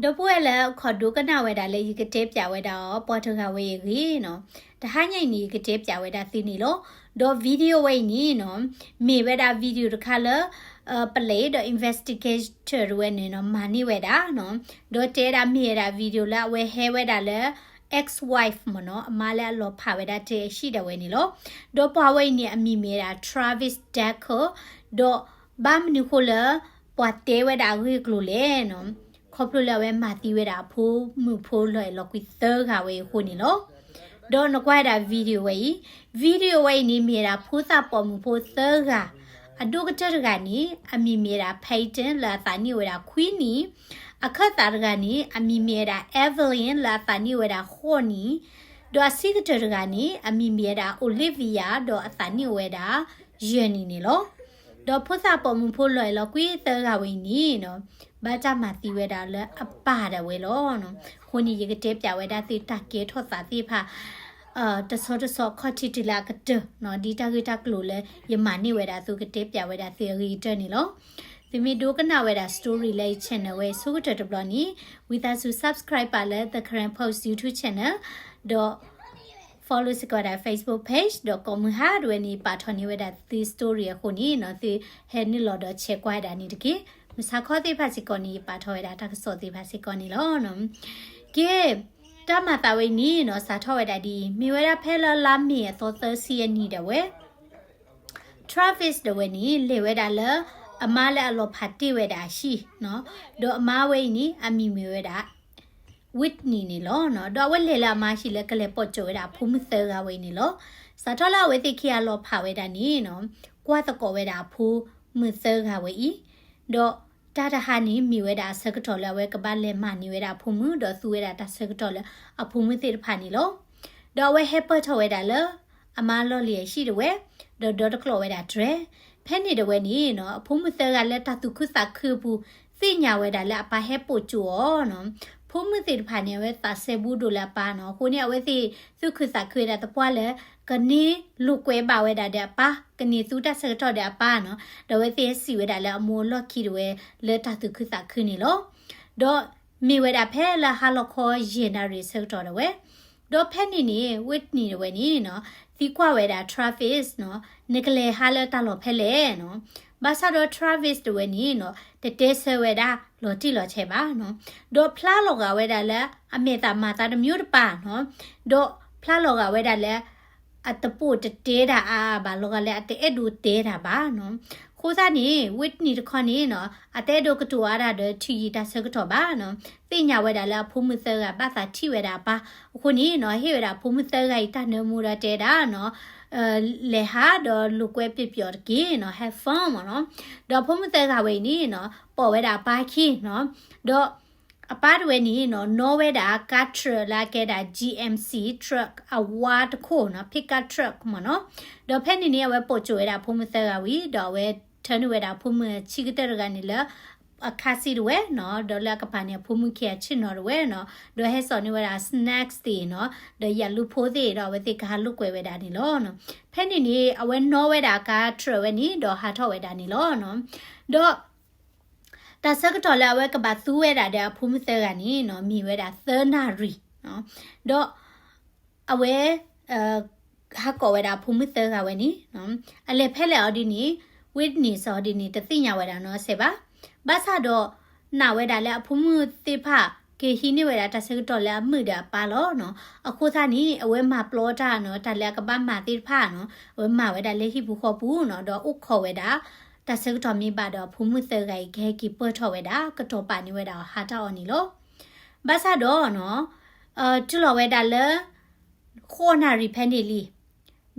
ဒီပုၢ်ဝဲၢ်လၢအခီၣ်ဒိကနၣ်ဝဲဒၣ်လၢယကတဲပၠးဝဲဒၣ်အီၤ ပှၤတဂၤဝဲအံၤအဂ့ၢ်နီၤ, တဟါညါအံၤန့ၣ် ယကတဲပၠးဝဲဒၣ်သုန့ၣ်လီၤ. ဒီး video ဝဲအံၤန့ၣ်နီၤ, မ့ၢ်ဝဲဒၣ် video တခါလၢ ပလံးဒီး investigator တဝဲန့ၣ်နီၤ မၤန့ၢ်ဝဲဒၣ်နီၤ, ဒီးတဲဒၣ်မ့ၢ်ဝဲဒၣ် video လၢအဝဲဟဲဝဲဒၣ်လၢ ex-wife မ့ၢ်နီၤ, အမါလၢအလီၤဖးဝဲဒၣ်တဲအဟံၣ်ဒၣ်ဝဲန့ၣ်လီၤ. ဒီးပှၤဝဲအံၤန့ၣ် အမံၤမ့ၢ်ဝဲဒၣ် Travis Dacke, ဒီးဘၣ်မနုၤဃိလၢ ပှၤတဲဝဲဒၣ်အဂ့ၢ်အကျိၤလဲၣ်နီၤ, ခီဖျိလၢအဝဲမၤသံဝဲဒၣ်အဖိမုၣ်ဖိလီၤအဲၣ်လီၤကွံသၢဂၤဝဲအံၤအဃိန့ၣ်လီၤ. ဒီးနကွၢ်ဝဲဒၣ် video ဝဲအံၤ, video ဝဲအံၤန့ၣ် မ့ၢ်ဝဲဒၣ်ဖိသၣ်ပိာ်မုၣ်ဖိသၢဂၤ, အဒိၣ်ကတၢၢ်တဂၤန့ၣ် အမံၤမ့ၢ်ဝဲဒၣ် Payton လၢအသးနံၣ်အိၣ်ဝဲဒၣ်ခွံနံၣ်, အခၢၣ်သးတဂၤန့ၣ် အမံၤမ့ၢ်ဝဲဒၣ် Evelyn လၢအသးနံၣ်အိၣ်ဝဲဒၣ်ဃိးနံၣ်, ဒီးအဆံးကတၢၢ်တဂၤန့ၣ် အမံၤမ့ၢ်ဝဲဒၣ် Olivia ဒီးအသးနံၣ်အိၣ်ဝဲဒၣ်ယဲၢ်နံၣ်န့ၣ်လီၤ. ဒီးဖိသၣ်ပိာ်မုၣ်ဖိလီၤအဲၣ်လီၤကွံသၢဂၤဝဲအံၤန့ၣ်နီၤ, ဘၣ်တၢ်မၤသံဝဲဒၣ်လၢအပၢ်ဒၣ်ဝဲလီၤ. အဃိန့ၣ် ယကတဲပၠးဝဲဒၣ်သုတၢ်ကဲထီၣ်သးသ့ၣ်တဖၣ် တဆီတဆီခီၣ်ထံးတုၤလၢအကတၢၢ်နီၤ, ဒ်တၢ်ဂ့ၢ်တၢ်ကျိၤလၢယမၤန့ၢ်ဝဲဒၣ်သုကတဲပၠးဝဲဒၣ်သုအဂ့ၤကတၢၢ်န့ၣ်လီၤ. သုမ့ၢ်ဒိကနၣ်ဝဲဒၣ် story လၢယ channel ဝဲအံၤဆိကတၢၢ်တဘျီန့ၣ်, ဝံသးစူၤ subscribe ပာ်လၢ The Karen Post YouTube channel, ဒီး follow စ့ၢ်ကီးဝဲဒၣ် Facebook page ဒီးကိးမုၢ်ဟါဒၣ်ဝဲန့ၣ် ယပာ်ထီၣ်န့ၢ်ဝဲဒၣ်သု story အဃိန့ၣ်နီၤ, သုဟဲနုာ်လီၤဒီး share ကွၢ်ဝဲဒၣ်န့ၣ်တက့ၢ်. မုၢ်ဆါခီသ့ၣ်တဖၣ်စ့ၢ်ကီးန့ၣ် ယပာ်ထီၣ်ဝဲဒၣ်တၢ်ကစီၣ်သ့ၣ်တဖၣ်စ့ၢ်ကီးန့ၣ်လီၤ. ကဲ, တၢ်မၤသးဝဲအံၤန့ၣ်နီၤ စးထီၣ်ဝဲဒၣ်ဒ်အံၤ, မ့ၢ်ဝဲဒၣ်ဖဲလၢလါမ့ၤအသီသၢဆံအနံၤဒၣ်ဝဲ Travis ဒၣ်ဝဲန့ၣ် လဲၤဝဲဒၣ်လၢအမါလၢအလီၤဖးတ့ၢ်ဝဲဒၣ်အဟံၣ်နီၤ, ဒီးအမါဝဲအံၤန့ၣ် အမံၤမ့ၢ်ဝဲဒၣ် Whitney န့ၣ်လီၤ. ဒီးအဝဲလဲၤလၢအမါဟံၣ်လၢကလဲၤပိာ်ကၠိဝဲဒၣ်အဖိမုၣ်သၢဂၤဝဲအံၤန့ၣ်လီၤ. စးထီၣ်လၢအဝဲသ့ၣ်ခံဂၤလီၤဖးဝဲဒၣ်န့ၣ်နီၤ, ကွၢ်သကိးဝဲဒၣ်အဖိမုၣ်သၢဂၤဝဲအံၤ, ဒီးတၢ်တဟါန့ၣ် မ့ၢ်ဝဲဒၣ်အဆၢကတီၢ်လၢအဝဲကဘၣ်လဲၤမၤန့ၢ်ဝဲဒၣ်အဖိမုၣ် ဒီးသူဝဲဒၣ်တၢ်ဆၢကတီၢ်လၢအဖိမုၣ်သ့ၣ်တဖၣ်န့ၣ်လီၤ. ဒီးအဝဲဟဲပၢၢ်ထီၣ်ဝဲဒၣ်လၢ အမါလီၢ်လံၤအဟံၣ်ဒၣ်ဝဲ, ဒီးဒီတကျိးဝဲဒၣ်တြဲၤ. ဖဲန့ၣ်ဒၣ်ဝဲန့ၣ်နီၤ, အဖိမုၣ်သၢဂၤလၢတၢ်သူၣ်ခုသးခုအပူၤ သ့ၣ်ညါဝဲဒၣ်လၢအပၢ်ဟဲပိာ်ကၠိအီၤနီၤ. ဖိမုၣ်သ့ၣ်တဖၣ်န့ၣ် အဝဲသးစဲဘူးဒိၣ်လၢအပၢ်နီၤ. အဃိန့ၣ် အဝဲသ့ၣ်သူၣ်ခုသးခုဝဲဒၣ်သပှၢ်လၢ ကန့ၢ်လိာ်ကွဲဘၣ်ဝဲဒၣ်ဒီးအပၢ်, ကန့ၢ်သူတၢ်ဆၢကတီၢ်ဒီးအပၢ်နီၤ. ဒီးအဝဲသ့ၣ်ဟဲစံးဝဲဒၣ်လၢအမိၢ်အလီၢ်ခံဒၣ်ဝဲ လၢတၢ်သူၣ်ခုသးခုန့ၣ်လီၤ. ဒီးမ့ၢ်ဝဲဒၣ်ဖဲလၢဟါလီၤခီယဲၢ်နၣ်ရံၣ်အဆၢကတီၢ်ဒၣ်ဝဲ, ဒီးဖဲန့ၣ်န့ၣ် Whitney ဒၣ်ဝဲန့ၣ်နီၤ, သံကွၢ်ဝဲဒၣ် Travis နီၤ, နကလဲၤဟးလၢတၢ်လီၢ်ဖဲလဲၣ်နီၤ. ဘၣ်ဆၣ်ဒီး Travis ဒၣ်ဝဲန့ၣ်နီၤ, တတဲဆၢဝဲဒၣ်လီၤတံၢ်လီၤဆဲးဘၣ်နီၤ. ဒီးဖျါလီၤဂာ်ဝဲဒၣ်လၢအမဲာ်သးမၤသးတမံၤတပၤနီၤ, ဒီးဖျါလီၤဂာ်ဝဲဒၣ်လၢ အတပိာ်တတဲတၢ်အါအါဘၣ် လီၤဂာ်လၢအတအဲၣ်ဒိးတဲတၢ်ဘၣ်နီၤ. အဃိသတးန့ၣ် Whitney တခီန့ၣ်နီၤ, အတအဲၣ်ဒိးကတိၤအါတၢ်ဒီးထံယံာ်တၢ်ဆၢကတီၢ်ဘၣ်နီၤ. သ့ၣ်ညါဝဲဒၣ်လၢအဖိမုၣ်သၢဂၤဘၣ်သးထံၣ်ဝဲဒၣ်အပၢ်. အဃိန့ၣ်နီၤ, ဟ့ၣ်ဝဲဒၣ်အဖိမုၣ်သၢဂၤအံၤတၢ်နၢမူဒီးတဲဒၣ်နီၤ, လဲၤဟးဒီးလိာ်ကွဲပျီၤပျီၤတက့ၢ်နီၤ, have fun မ့ၢ်နီၤ. ဒီးအဖိမုၣ်သၢဂၤဝဲအံၤန့ၣ်နီၤ, ပိာ်ဝဲဒၣ်အပၢ်ခံနီၤ, ဒီး အပၢ်တဝဲန့ၣ်နီၤ, နီၣ်ဝဲဒၣ်ကါ truck လၢအကဲဒၣ် G M C truck အဝါတခိၣ်နီၤ, pickup truck မ့ၢ်နီၤ. ဒီးဖဲန့ၣ်န့ၣ် အဝဲပိာ်ကၠိဝဲဒၣ်အဖိမုၣ်သၢဂၤဝံၤ, ဒီးအဝဲထၢနုာ်ဝဲဒၣ်အဖိမုၣ်ဆံးကတၢၢ်တဂၤန့ၣ်လၢ အခါစံးတဝဲနီၤ, ဒီးလၢအကပၤန့ၣ် အဖိမုၣ်ခံဂၤဆ့ၣ်နီၤတဝဲနီၤ, ဒီးဟဲစိာ်န့ၢ်ဝဲဒၣ် snacks သ့ၣ်နီၤ, ဒီးယၤလူၤဖိသ့ၣ်ဒီး အဝဲသ့ၣ်ကဟးလိာ်ကွဲဝဲဒၣ်န့ၣ်လီၤ. ဖဲန့ၣ်န့ၣ် အဝဲနီၣ်ဝဲဒၣ်ကါ truck ဝဲန့ၣ် ဒီးဟးထီၣ်ဝဲဒၣ်န့ၣ်လီၤ. ဒီး တၢ်ဆၢကတီၢ်လၢအဝဲကဘၣ်သူဝဲဒၣ်ဒီးအဖိမုၣ်သၢဂၤန့ၣ်နီၤ, မ့ၢ်ဝဲဒၣ်သၢနၣ်ရံၣ်နီၤ. ဒီးအဝဲ ဟးကိးဝဲဒၣ်အဖိမုၣ်သၢဂၤဝဲန့ၣ်နီၤ, အလဲၤဖဲလဲၣ်အီၤဒ်န့ၣ်, witness အီၤဒ်န့ၣ် တသ့ၣ်ညါဝဲဒၣ်နီတစဲးဘၣ်. ဘၣ်ဆၣ်ဒီး နာ်ဝဲဒၣ်လၢအဖိမုၣ်သ့ၣ်တဖၣ် ကဟံးန့ၢ်ဝဲဒၣ်တၢ်ဆၢကတီၢ်လၢအမုာ်ဒီးအပၢ်လီၤနီၤ. အဃိသတးန့ၣ် အဝဲမၤပျီတၢ်နီၤ, တၢ်လၢအကဘၣ်မၤသ့ၣ်တဖၣ်နီၤ, အဝဲမၤဝဲဒၣ်လၢဟံၣ်ပူၤဃီပူၤနီၤ, ဒီးအိၣ်ခိးဝဲဒၣ် တၢ်ဆၢကတီၢ်မ့ၢ်ဘၣ်ဒီး အဖိမုၣ်သၢဂၤအံၤ ကဟဲက့ၤပၢၢ်ထီၣ်ဝဲဒၣ်, ကတီၤပာ်န့ၢ်ဝဲဒၣ်အီၤ ဟးတၢ်အီၣ်န့ၣ်လီၤ. ဘၣ်ဆၣ်ဒီးနီၤ, တုၤလီၤဝဲဒၣ်လၢ ဃိးနၣ်ရံၣ်ဖဲန့ၣ်လံ,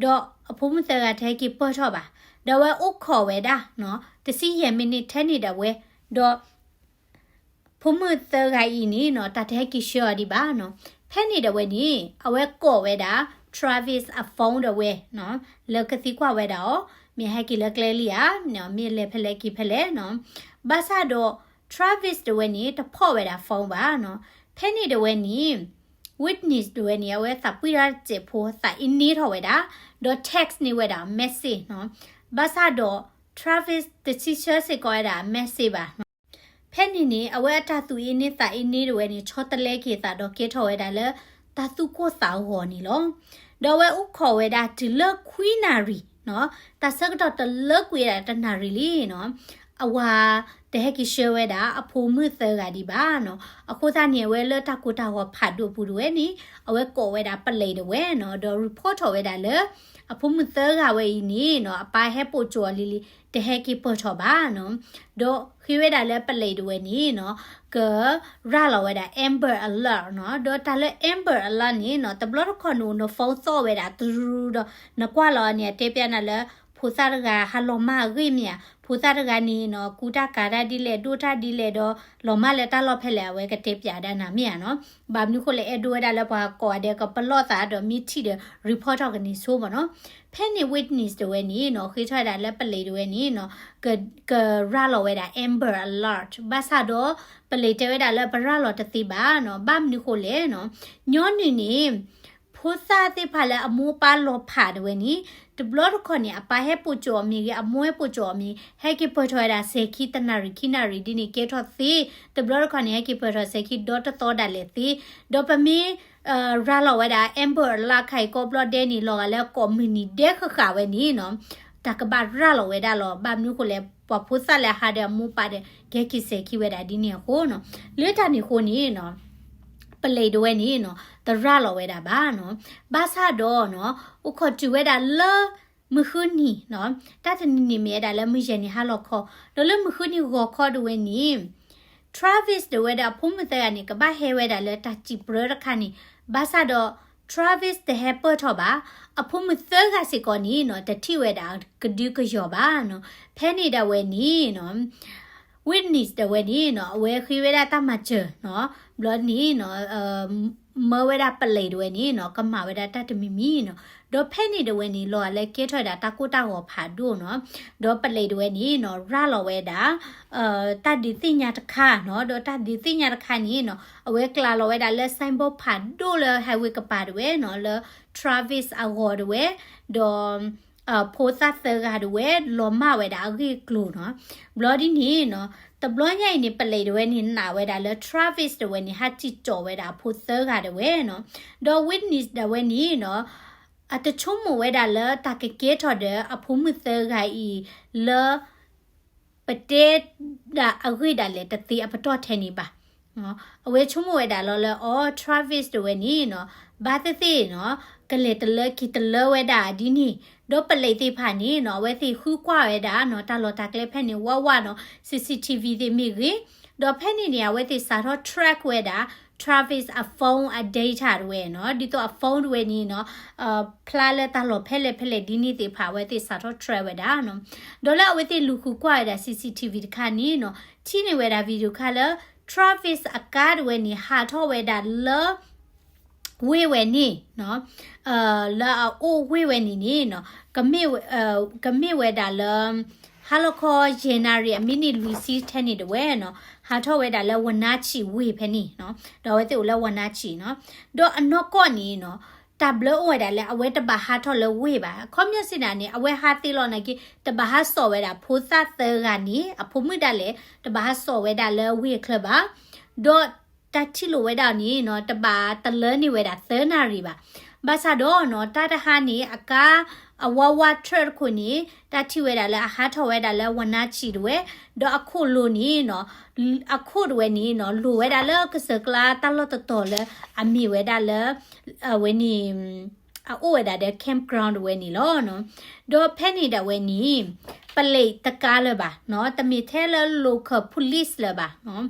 ဒီးအဖိမုၣ်သၢဂၤတဟဲက့ၤပၢၢ်ထီၣ်ဘၣ်, ဒီးအဝဲအိၣ်ခိးဝဲဒၣ်နီၤ, တဆံယဲၢ်မံးနံးထဲန့ၣ်ဒၣ်ဝဲ, ဒီး ဖိမုၣ်သၢဂၤအံၤန့ၣ်နီၤ, တၢ်တဟဲက့ၤဆှၢအီၤဒံးဘၣ်နီၤ. ဖဲန့ၣ်ဒၣ်ဝဲန့ၣ် အဝဲကိးဝဲဒၣ် Travis အ phone ဒၣ်ဝဲနီၤ, လၢကသံကွၢ်ဝဲဒၣ်အီၤ, မ့ၢ်ဟဲက့ၤလၢကျဲလံဧါ, မ့ၢ်လဲၤဖဲလဲၣ်က့ၤဖဲလဲၣ်နီၤ. ဘၣ်ဆၣ်ဒီး Travis ဒၣ်ဝဲန့ၣ် တဖီၣ်ဝဲဒၣ် phone ဘၣ်နီၤ. ဖဲန့ၣ်ဒၣ်ဝဲန့ၣ် Whitney ဒၣ်ဝဲန့ၣ် အဝဲသးပှံၢ်တၢ်စဲးဖိ သးအ့န့ထီၣ်ဝဲဒၣ်, ဒီး text န့ၢ်ဝဲဒၣ် message နီၤ. ဘၣ်ဆၣ်ဒီး Travis တဆံဆၢစ့ၢ်ကီးဝဲဒၣ် message ဘၣ်နီၤ. ဖဲ ဖဲန့ၣ်န့ၣ် အဝဲအတၢ်သူၣ်အ့န့သးအ့န့တဝဲန့ၣ် ဆီတလဲက့ၤသးဒီးကဲထီၣ်ဝဲဒၣ်လၢ တၢ်သူၣ်ကိၢ်သးဂီၤန့ၣ်လီၤ. ဒီးအဝဲအိၣ်ခိးဝဲဒၣ်တုၤလၢခွံနၣ်ရံၣ်, တၢ်ဆၢကတီၢ်တလၢကွံာ်ဝဲဒၣ်တနၣ်ရံၣ်လံန့ၣ်, အဝၤတဟဲက့ၤဆှၢဝဲဒၣ်အဖိမုၣ်သၢဂၤဒံးဘၣ်န့ၣ်. အဃိသတးန့ၣ် အဝဲလၢတၢ်ကိၢ်တၢ်ဂီၤဖးဒိၣ်ပူၤတဝဲန့ၣ် အဝဲကိးဝဲဒၣ်ပလံးတဝဲန့ၣ် ဒီး report ထီၣ်ဝဲဒၣ်လၢ အဖိမုၣ်သၢဂၤဝဲအံၤန့ၣ်န့ၣ် အပၢ်ဟဲပိာ်ကၠိအီၤလံၤလံၤ တဟဲက့ၤပၢၢ်ထီၣ်ဘၣ်န့ၣ်. ဒီးဃ့ဝဲဒၣ်လၢပလံးတဝဲန့ၣ်န့ၣ် ကရၤလီၤဝဲဒၣ် Amber Alert န့ၣ်. ဒီးတၢ်လၢ Amber Alert န့ၣ်န့ၣ် တဘျီတခီၣ်န့ၣ် န phone သီၣ်ဝဲဒၣ်တရူဒီး နကွၢ်လီၤန့ၣ် အတဲပျးနၤလၢ ဖိသၣ်တဂၤဟးလီၤမၢ်အဂ့ၢ်မ့ၢ်ဧါ, ဖိသၣ်တဂၤန့ၣ်န့ၣ် ကူတၢ်ကၤတၢ်ဒ်လဲၣ် ဒိၣ်တၢ်ဒ်လဲၣ်ဒီး လီၤမၢ်လၢတၢ်လီၢ်ဖဲလဲၣ် အဝဲကတဲပျးဒၣ်နၤမ့ၢ်ဧါန့ၣ်. ဘၣ်မနုၤဃိလဲၣ် အဲၣ်ဒိးဝဲဒၣ်လၢပှၤကိးဂၤဒဲးကပလီၢ်သးဒီးမ့ၢ်ထံၣ်ဒီး report ထီၣ်ကန့ၢ်ဆိမ့ၢ်န့ၣ်. ဖဲန့ၣ် witness တဝဲန့ၣ်န့ၣ် ဃ့ထီၣ်ဝဲဒၣ်လၢပလံးတဝဲန့ၣ်န့ၣ် က ကရၤလီၤဝဲဒၣ် Amber Alert ဘၣ်ဆၣ်ဒီး ပလံးတဲဝဲဒၣ်လၢပရၤလီၤတသ့ဘၣ်န့ၣ်. ဘၣ်မနုၤဃိလဲၣ်န့ၣ်, ညီနုၢ်န့ၣ် ဖိသၣ်သ့ၣ်တဖၣ်လၢအမိၢ်အပၢ်လီၤဖးတဝဲန့ၣ် တဘျီတခီၣ်န့ၣ် အပၢ်ဟဲပိာ်ကၠိအီၤမ့ၢ်ဂ့ၤ အမိၢ်ဟဲပိာ်ကၠိအီၤမ့ၢ်ဂ့ၤ ဟဲက့ၤပၢၢ်ထီၣ်ဝဲဒၣ်စဲၤခံတနၣ်ရံၣ်ခံနၣ်ရံၣ်ဒ်န့ၣ်ကဲထီၣ်သ့, တဘျီတခီၣ်န့ၣ် ဟဲက့ၤပၢၢ်ထီၣ်စဲၤခံဒီတသီဒၣ်လဲာ်သ့, ဒီးပမ့ၢ် ရၤလီၤဝဲဒၣ် Amber Alert ခါအံၤကိးဘျီဒဲးန့ၣ် လီၤဂာ်လၢကိးမုၢ်နံၤဒဲးဃၣ်ဃၣ်ဝဲန့ၣ်န့ၣ် တၢ်ကဘၣ်ရၤလီၤဝဲဒၣ်လီၤ. ဘၣ်မနုၤဃိလဲၣ် ပှၤဖိသၣ်လၢအဟးဒီးအမိၢ်ပၢ်ဒီး ကဟဲက့ၤစဲၤခံဝဲဒၣ်ဒ်န့ၣ်အဃိန့ၣ်, လၢတၢ်န့ၣ်အဃိန့ၣ်န့ၣ် ပလံးတဝဲန့ၣ်န့ၣ် တရၤလီၤဝဲဒၣ်ဘၣ်န့ၣ်. ဘၣ်ဆၣ်ဒီးန့ၣ် အိၣ်ခိးတုၤဝဲဒၣ်လၢ မုၢ်ဃုနံၤန့ၣ်, တၢ်တနံၤန့ၣ်မ့ၢ်ဝဲဒၣ်လၢမုၢ်ယဲၢ်နံၤဟါလီၤခီ, ဒီးလၢမုၢ်ဃုနံၤဂီၤခီတဝဲန့ၣ် Travis တဝဲဒီးအဖိမုၣ်သၢဂၤန့ၣ် ကဘၣ်ဟဲဝဲဒၣ်လၢတၢ်စံၣ်ပြၢတခါန့ၣ်, ဘၣ်ဆၣ်ဒီး Travis တဟဲပၢၢ်ထီၣ်ဘၣ်, အဖိမုၣ်သၢဂၤစ့ၢ်ကီးန့ၣ်န့ၣ် တထံၣ်ဝဲဒၣ်ကဒုကယီၤဘၣ်န့ၣ်. ဖဲန့ၣ်ဒၣ်ဝဲန့ၣ်န့ၣ် witness တဝဲန့ၣ်န့ၣ် အဝဲဃ့ဝဲဒၣ်တၢ်မၤစၢၤန့ၣ်, ဘျီန့ၣ်န့ၣ် မၢဝဲဒၣ်ပလံးတဝဲန့ၣ်န့ၣ် ကမၤဝဲဒၣ်တၢ်တမံၤမံၤန့ၣ်, ဒီးဖဲန့ၣ်တဝဲန့ၣ် လီၤဂာ်လၢကဲထီၣ်ဝဲဒၣ်တၢ်ကိၢ်တၢ်ဂီၤဖးဒိၣ်န့ၣ်, ဒီးပလံးတဝဲန့ၣ်န့ၣ် ရၤလီၤဝဲဒၣ် တၢ်ဒုးသ့ၣ်ညါတခါန့ၣ်, ဒီးတၢ်ဒုးသ့ၣ်ညါတခါန့ၣ်န့ၣ် အဝဲကျးလီၤဝဲဒၣ်လၢ signboard ဖးဒိၣ်လၢ highway ကပၤတဝဲန့ၣ် လၢ Travis အဂီၤတဝဲ, ဒီး ဖိသၣ်သၢဂၤတဝဲ လီၤမၢ်ဝဲဒၣ်အဂ့ၢ်အကျိၤန့ၣ်. ဘျီဒ်န့ၣ်န့ၣ် တဘျီညါအံၤန့ၣ် ပလံးတဝဲန့ၣ် နာ်ဝဲဒၣ်လၢ Travis တဝဲန့ၣ် ဟးစံၣ်ကၠီၤဝဲဒၣ်အဖိသၢဂၤတဝဲန့ၣ်, ဒီး witness တဝဲန့ၣ်န့ၣ် အတဆိကမိၣ်ဝဲဒၣ်လၢတၢ်ကကဲထီၣ်ဒီးအဖိမုၣ်သၢဂၤအံၤလၢ ပတဲဒၣ်အဂ့ၢ်ဒၣ်လဲာ်တသ့အပတီၢ်ထဲန့ၣ်ဘၣ်. အဝဲဆိကမိၣ်ဝဲဒၣ်လီၤလၢ အိ Travis တဝဲန့ၣ်န့ၣ် ဘၣ်သ့ၣ်သ့ၣ်န့ၣ် ကလဲၤတလၢက့ၤတလၢဝဲဒၣ်ဒ်န့ၣ်, ဒီးပလံးသ့ၣ်တဖၣ်န့ၣ်န့ၣ် အဝဲသ့ၣ်ဃုကွၢ်ဝဲဒၣ်န့ၣ် တၢ်လီၢ်တၢ်ကျဲဖဲန့ၣ် ဝးဝးန့ၣ် CCTV သ့ၣ်မ့ၢ်ဂ့ၤ, ဒီးဖဲန့ၣ်န့ၣ် အဝဲသ့ၣ်စးထီၣ် track ဝဲဒၣ် Travis အ phone အ data တဝဲန့ၣ်, ဒ်သိးအ phone တဝဲန့ၣ်န့ၣ် ဖျါလၢတၢ်လီၢ်ဖဲလဲၣ်ဖဲလဲၣ်ဒ်န့ၣ်သ့ၣ်တဖၣ် အဝဲသ့ၣ်စးထီၣ် track ဝဲဒၣ်န့ၣ်. ဒီးလၢအဝဲသ့ၣ်လူၤဃုကွၢ်ဝဲဒၣ် CCTV တခါန့ၣ်န့ၣ် ထံၣ်န့ၢ်ဝဲဒၣ် video တခါလၢ Travis အ car တဝဲန့ၣ် ဟးထီၣ်ဝဲဒၣ်လၢ ဝ့ၢ်ဝဲန့ၣ်, လၢအအိၣ်ဝ့ၢ်ဝဲန့ၣ်န့ၣ် ကမ့ၢ်ဝဲဒၣ်လၢ ဟါလီၤခီယဲၢ်နၣ်ရံၣ် အမံးနံးလွံၢ်ဆံထဲန့ၣ်တဝဲန့ၣ် ဟးထီၣ်ဝဲဒၣ်လၢ Wenatchee ဝ့ၢ်ဖဲန့ၣ်, ဒီးအဝဲသ့ၣ်အိၣ်လၢ Wenatchee န့ၣ်. ဒီးအနီၢ်ကီၢ်န့ၣ်န့ၣ် တၢ်ဘျၢအိၣ်ဝဲဒၣ်လၢအဝဲတဘၣ်ဟးထီၣ်လၢဝ့ၢ်ဘၣ်. အခီပညီစံးဒၣ်န့ၣ် အဝဲဟးသ့လီၤနာ်က့ တဘၣ်ဟးစိာ်ဝဲဒၣ်ဖိသၣ်သၢဂၤန့ၣ် အဖိမုၣ်ဒၣ်လဲာ် တဘၣ်ဟးစိာ်ဝဲဒၣ်လၢဝ့ၢ်အချၢဘၣ်. ဒီးတၢ်ထံၣ်လိာ်ဝဲဒၣ်န့ၣ်န့ၣ် တဘၣ်တလၢန့ၢ်ဝဲဒၣ်သၢနၣ်ရံၣ်ဘၣ်. ဘၣ်ဆၣ်ဒီးန့ၣ် တၢ်တဟါန့ၣ် အကါ အဝးဝး truck တခိၣ်န့ၣ် တၢ်ထံၣ်ဝဲဒၣ်လၢအဟးထီၣ်ဝဲဒၣ်လၢ Wenatchee တဝဲ, ဒီးအခိၣ်လိၤန့ၣ်န့ၣ် အခိၣ်တဝဲန့ၣ်န့ၣ် လိၤဝဲဒၣ်လၢကစၢၢ်ကျါတၢ်လီၢ်တတီၤလၢအမ့ၢ်ဝဲဒၣ်လၢ အဝဲန့ၣ် အအိၣ်ဝဲဒၣ်ဒီး campground တဝဲန့ၣ်လီၤ. ဒီးဖဲန့ၣ်ဒၣ်ဝဲန့ၣ် ပလံးတကါလၢၤဘၣ်, တမ့ၢ်ထဲလၢ local police လၢၤဘၣ်,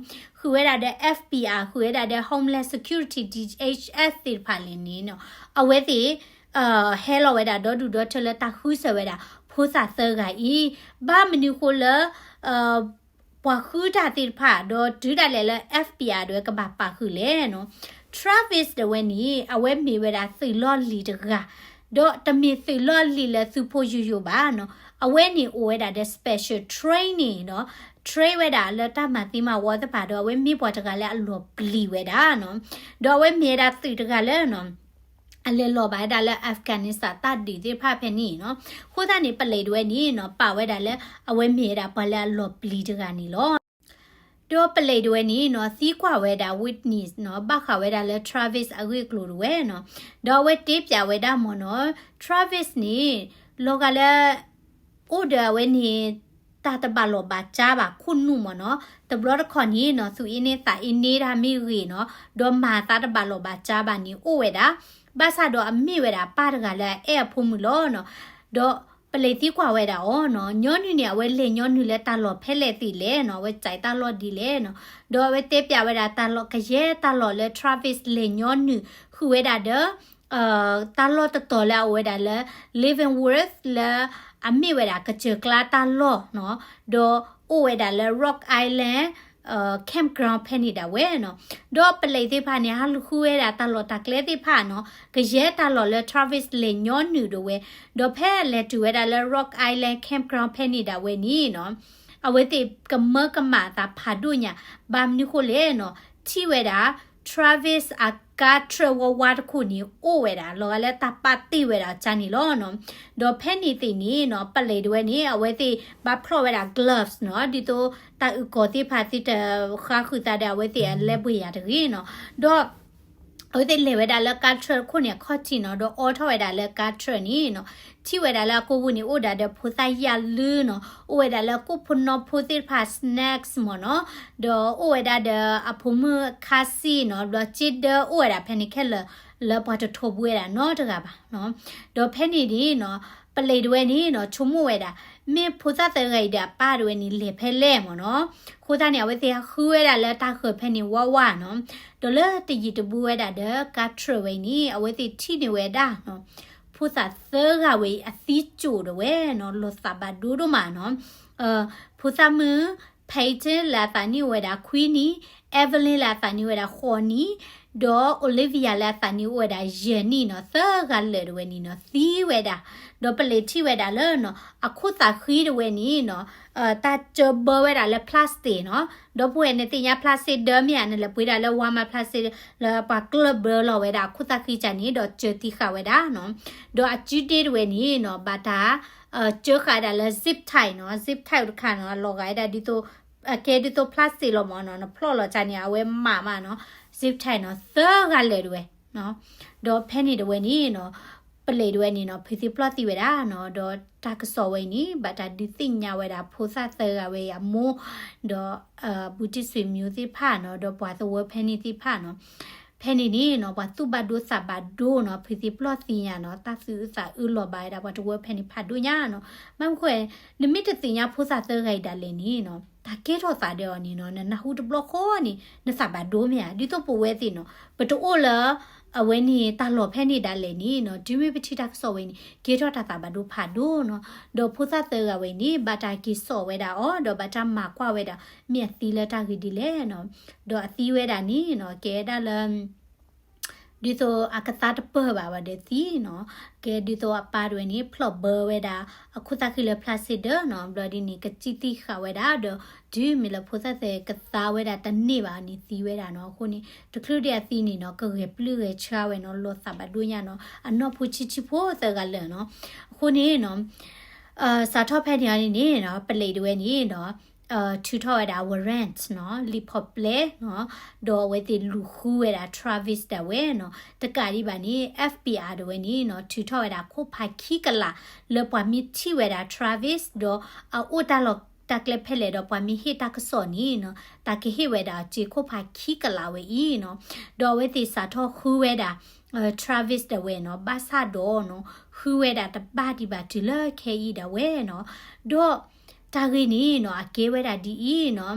ဃုာ်ဝဲဒၣ်ဒီး FBI ဃုာ်ဝဲဒၣ်ဒီး Homeland Security DHS သ့ၣ်တဖၣ်လဲၣ်န့ၣ် အဝဲသ့ၣ် ဟဲလီၤဝဲဒၣ်ဒီဒူၣ်ဒီထၢလၢတၢ်ဃုစၢၤဝဲဒၣ် ဖိသၣ်သၢဂၤအံၤ, ဘၣ်မနုၤဃိလၢ ပှၤဃုတၢ်သ့ၣ်တဖၣ် ဒီးတုၤဒၣ်လဲာ်လၢ FBI ဒၣ်ဝဲကဘၣ်ပာ်ဃုာ်လဲၣ်န့ၣ်. Travis ဒၣ်ဝဲန့ၣ် အဝဲမ့ၢ်ဝဲဒၣ်သုးလီၢ်လံၤတဂၤ, ဒီးတမ့ၢ်သုးလီၢ်လံၤလၢသုးဖိယိာ်ယိာ်ဘၣ်န့ၣ်, အဝဲန့ၣ်အိၣ်ဝဲဒၣ်ဒီး special training န့ၣ်, train ဝဲဒၣ်လၢတၢ်မၤသံမၤဝီသ့ၣ်တဖၣ်ဒီး အဝဲမ့ၢ်ပှၤတဂၤလၢအလီၤပျံၤဝဲဒၣ်န့ၣ်, ဒီးအဝဲမ့ၢ်ဝဲဒၣ်သုးတဂၤလၢ အလဲၤလီၤဘၣ်ဝဲဒၣ်လၢ Afghanistan တၢ်ဒုးသ့ၣ်တဖၣ်ဖဲန့ၣ်န့ၣ်, အဃိသတးန့ၣ် ပလံးဒၣ်ဝဲန့ၣ်န့ၣ် ပာ်ဝဲဒၣ်လၢ အဝဲမ့ၢ်ဝဲဒၣ်ပှၤလၢအလီၤပျံၤတဂၤန့ၣ်လီၤ. ဒီးပလံးတဝဲန့ၣ်နီၤ သံကွၢ်ဝဲဒၣ် witness နီၤ ဘၣ်ဃးဝဲဒၣ်လၢ Travis အဂ့ၢ်အကျိၤတဝဲနီၤ, ဒီးအဝဲတဲပၠးဝဲဒၣ်မ့ၢ်နီၤ Travis န့ၣ် လီၤဂာ်လၢ အိၣ်ဒီးအဝဲန့ၣ် တၢ်တဘၣ်လီၢ်ဘၣ်စးဘၣ် ခိၣ်နူာ်မ့ၢ်နီၤ, တဘျီတခီၣ်န့ၣ်နီၤ သူၣ်အ့န့သးအ့န့တၢ်မ့ၢ်ဂ့ၤနီၤ, ဒီးမၤသးတဘၣ်လီၢ်ဘၣ်စးဘၣ်န့ၣ်အိၣ်ဝဲဒၣ်, ဘၣ်ဆၣ်ဒီးအမ့ၢ်ဝဲဒၣ်ပၢ်တဂၤလၢအအဲၣ်အဖိမုၣ်လီၤနီၤ, ဒီးပလံးသံကွၢ်ဝဲဒၣ်အီၤနီၤ ညီနုၢ်န့ၣ် အဝဲလဲၤညီနုၢ်လၢတၢ်လီၢ်ဖဲလဲၣ်သ့ၣ်လဲၣ်နီၤ, အဝဲစးတၢ်လီၢ်ဒ်လဲၣ်နီၤ, ဒီးအဝဲတဲပၠးဝဲဒၣ်တၢ်လီၢ် ကယဲၢ်တၢ်လီၢ်လၢ Travis လဲၤညီနုၢ်ဃုာ်ဝဲဒၣ်ဒီး တၢ်လီၢ်တတီၤလၢအအိၣ်ဝဲဒၣ်လၢ Leavenworth လၢအမ့ၢ်ဝဲဒၣ်ကစၢၢ်ကျါတၢ်လီၢ်နီၤ, ဒီးအိၣ်ဝဲဒၣ်လၢ Rock Island Campground ဖဲန့ၣ်ဒၣ်ဝဲနီၤ, ဒီးပလံးသ့ၣ်တဖၣ်န့ၣ် ဟးလူၤဃုဝဲဒၣ်တၢ်လီၢ်တၢ်ကျဲသ့ၣ်တဖၣ်နီၤ, ကယဲၢ်တၢ်လီၢ်လၢ Travis လဲၤညီနုၢ်ဒၣ်ဝဲ, ဒီးဖဲလဲၤတုၤဝဲဒၣ်လၢ Rock Island Campground ဖဲန့ၣ်ဒၣ်ဝဲန့ၣ်နီၤ အဝဲသ့ၣ်ကမၢကမၣ်အသးဖးဒိၣ်ညါ, ဘၣ်မနုၤဃိလဲၣ်နီၤ, ထံၣ်ဝဲဒၣ် Travis အကါထြၢၣ်ဝါဝါတခိၣ်န့ၣ် အိၣ်ဝဲဒၣ် လီၤဂာ်လၢတၢ်ပာ်တ့ၢ်ဝဲဒၣ်ကၢ်န့ၣ်လီၤနီၤ, ဒီးဖဲန့ၣ်သ့ၣ်န့ၣ်နီၤ ပလံးတဝဲန့ၣ် အဝဲသ့ၣ်ဘၣ်ဖျီၣ်ဝဲဒၣ် gloves နီၤ, ဒ်သိးတၢ်အုၣ်ကီၤသ့ၣ်တဖၣ်သ့ၣ်တဃါဃုာ်သးဒီး အဝဲသ့ၣ်အလဲၤဘှ့ၣ်ယၤတဂ့ၤနီၤ, ဒီး အဝဲသ့ၣ်လဲၤဝဲဒၣ်လၢကါထြၢၣ်တခိၣ်န့ၣ်အခီၣ်ထံးနီၤ, ဒီးအိးထီၣ်ဝဲဒၣ်လၢကါထြၢၣ်န့ၣ်နီၤ, ထံၣ်ဝဲဒၣ်လၢအကိာ်ပူၤန့ၣ် အိၣ်ဒၣ်ဒီးဖိသၣ်ယၢ်လၢနီၤ, အိၣ်ဝဲဒၣ်လၢကိၣ်ဖိနီဖိသ့ၣ်တဖၣ် snacks မ့ၢ်နီၤ, ဒီးအိၣ်ဝဲဒၣ်ဒီးအဖိမုၣ်ခါစံၣ်နီၤ, ဘျီစ့ဒၢအိၣ်ဝဲဒၣ်ဖဲန့ၣ်ခဲလၢာ် လၢပှၤတထိးဘူးဝဲဒၣ်နီတဂၤဘၣ်နီၤ, ဒီးဖဲန့ၣ်န့ၣ်နီၤ ပလံးတဝဲန့ၣ်နီၤ ဆိကမိၣ်ဝဲဒၣ် မ့ၢ်ဖိသၣ်သၢဂၤအံၤဒီးအပၢ်တဝဲန့ၣ် လဲၤဖဲလဲၣ်မ့ၢ်နီၤ, အဃိသတးန့ၣ် အဝဲသ့ၣ်ဟးဃုဝဲဒၣ်လၢတၢ်ဃၢၤဖဲန့ၣ်ဝးဝးနီၤ, ဒီးလၢတယံာ်တဘူးဝဲဒၣ်ဒီးကါထြၢၣ်ဝဲအံၤန့ၣ် အဝဲသ့ၣ်ထံၣ်န့ၢ်ဝဲဒၣ်နီၤ ဖိသၣ်သၢဂၤဝဲအံၤအသံကၠိၣ်ဒၣ်ဝဲနီၤ, လီၤသးဘၣ်ဒိဒိၣ်မးနီၤ, ဖိသၣ်မုၣ် Payton လၢအသးနံၣ်အိၣ်ဝဲဒၣ်ခွံနံၣ်, Evelyn လၢအသးနံၣ်အိၣ်ဝဲဒၣ်ဃိးနံၣ်, ဒီး Olivia လၢအသးနံၣ်အိၣ်ဝဲဒၣ်ယဲၢ်နံၣ်နီၤ, သၢဂၤလၢာ်ဒၣ်ဝဲန့ၣ်နီၤ သံဝဲဒၣ်, ဒီးပလံးထံၣ်ဝဲဒၣ်လၢနီၤ အခိၣ်သးဃံတဝဲန့ၣ်နီၤ တၢ်ကၢဘၢဝဲဒၣ်လၢ plastic နီၤ, ဒီပုၢ်ဝဲၢ်န့ၣ်သ့ၣ်ညါ plastic ဒၢမ့ၢ်ဧါ, နလဲၤပှ့ၤဒၣ်လၢ Walmart plastic လၢပှၤကျၢၢ်ဘၢလီၤဝဲဒၣ်အခိၣ်သးဃံကၢ်န့ၣ် ဒီးကၢသံဃာ်ဝဲဒၣ်နီၤ, ဒီးအစုဒ့တဝဲန့ၣ်နီၤ ဘၣ်တၢ် ကၢဃာ်ဒၣ်လၢ zip tie နီၤ, zip tie တခါနီၤ အလီၤဂာ်ဝဲဒၣ်ဒ်သိး အကဲဒ်သိး plastic လီၤမ့ၢ်နီၤ, နဖျီၣ်လီၤကၢ်န့ၣ် အဝဲမးမးနီၤ, zip tie နီၤ သၢဂၤလၢာ်တဝဲ ဒီးဖဲန့ၣ်တဝဲန့ၣ်နီၤ ပလံးတဝဲန့ၣ်နီၤ ဖုးသံပျီၢ်သံဝဲဒၣ်နီၤ, ဒီးတၢ်ကစီၣ်ဝဲအံၤန့ၣ် ဘၣ်တၢ်ဒုးသ့ၣ်ညါဝဲဒၣ်ဖိသၣ်သၢဂၤဝဲအံၤအမိၢ်, ဒီး ဘူးတံၢ်ဆွေမျိုးသ့ၣ်တဖၣ်နီၤ, ဒီးပှၤသဝီဖဲန့ၣ်သ့ၣ်တဖၣ်နီၤ, ဖဲန့ၣ်န့ၣ်နီၤ ပှၤသူၣ်ဘၣ်ဒိသးဘၣ်ဒိနီၤ, ဖုးသံပျီၢ်သံညါနီၤ, တၢ်သူၣ်အုးသးအုးလီၤဘၣ်ဝဲဒၣ်ပှၤသဝီဖဲန့ၣ်ဖးဒိၣ်ညါနီၤ, ဘၣ်မနုၤဃိ နမ့ၢ်တသ့ၣ်ညါဖိသၣ်သၢဂၤအံၤဒၣ်လဲာ်န့ၣ်နီၤ တၢ်ကဲထီၣ်သးဒီးအီၤန့ၣ်နီၤ နနၢ်ဟူတဘျီဃီန့ၣ် နသးဘၣ်ဒိမ့ၢ်ဧါ, ဒ်သိးပဝဲသ့ၣ်နီၤ ပတအိၣ်လၢ အဝဲန့ၣ်တၢ်လီၢ်ဖဲန့ၣ်ဒၣ်လဲာ်န့ၣ်နီၤ, တုၤမ့ၢ်ပထံၣ်တၢ်ကစီၣ်ဝဲန့ၣ် ကဲထီၣ်တၢ်သးဘၣ်ဒိဖးဒိၣ်နီၤ, ဒီးဖိသၣ်သၢဂၤဝဲန့ၣ် ဘၣ်တၢ်က့ၤစိာ်ဝဲဒၣ်အီၤ ဒီးဘၣ်တၢ်မၤကွၢ်ဝဲဒၣ် မ့ၢ်အသံလၢတၢ်ဂ့ၢ်ဒ်လဲၣ်နီၤ, ဒီးအသံဝဲဒၣ်န့ၣ်နီၤ ကဲဒၣ်လၢ ဒ်သိးအကသါတပၢၢ်ဘၣ်ဝဲဒီးသံနီၤ, ကဲဒ်သိးအပၢ်တဝဲန့ၣ် ဖျီၣ်ဘၢဝဲဒၣ် အခိၣ်သၣ်ဃံလၢ plastic ဒီးနီၤ, ဘျီဒ်န့ၣ် ကစံၣ်သံဃာ်ဝဲဒၣ်ဒီး တုၤမ့ၢ်လၢဖိသၣ်သၢဂၤကသါဝဲဒၣ်တန့ၢ်ဘၣ်န့ၣ်သံဝဲဒၣ်နီၤ, အဃိန့ၣ် တချုးဒံးအသံန့ၣ်နီၤ ကဂဲၤပျုၢ်ဂဲၤဆှါဝဲနီၤ, လီၤသးဘၣ်ဒိညါနီၤ, အနီၢ်ဖိဆံးဆံးဖိသၢဂၤလၢာ်နီၤ, အဃိန့ၣ်နီၤ စးထီၣ်ဖဲန့ၣ်အီၤန့ၣ်နီၤ ပလံးတဝဲန့ၣ်နီၤ ထုးထီၣ်ဝဲဒၣ် warrant နီၤ လံာ်ဖီၣ်ပျဲနီၤ, ဒီးအဝဲသ့ၣ်လူၤဃုဝဲဒၣ် Travis ဒၣ်ဝဲနီၤ, တကးဒံးဘၣ်န့ၣ် FBI ဒၣ်ဝဲန့ၣ်နီၤ ထုးထီၣ်ဝဲဒၣ်ခိၣ်ဖးခံကလး လၢပှၤမ့ၢ်ထံၣ်ဝဲဒၣ် Travis ဒီးအအိၣ်တၢ်လီၢ်တၢ်ကျဲဖဲလဲၣ်ဒီးပှၤမ့ၢ်ဟ့ၣ်တၢ်ကစီၣ်န့ၣ်နီၤ တၢ်ကဟ့ၣ်ဝဲဒၣ်စ့ခိၣ်ဖးခံကလးဝဲအံၤနီၤ, ဒီးအဝဲသ့ၣ်စးထီၣ်ဃုဝဲဒၣ် Travis ဒၣ်ဝဲနီၤ, ဘၣ်ဆၣ်ဒီးနီၤ ဃုဝဲဒၣ်တဘၣ်ဒံးဘၣ်တုၤလၢခဲအံၤဒၣ်ဝဲနီၤ, ဒီးတၢ်ဂ့ၢ်န့ၣ်နီၤ အကဲဝဲဒၣ်ဒ်အံၤနီၤ,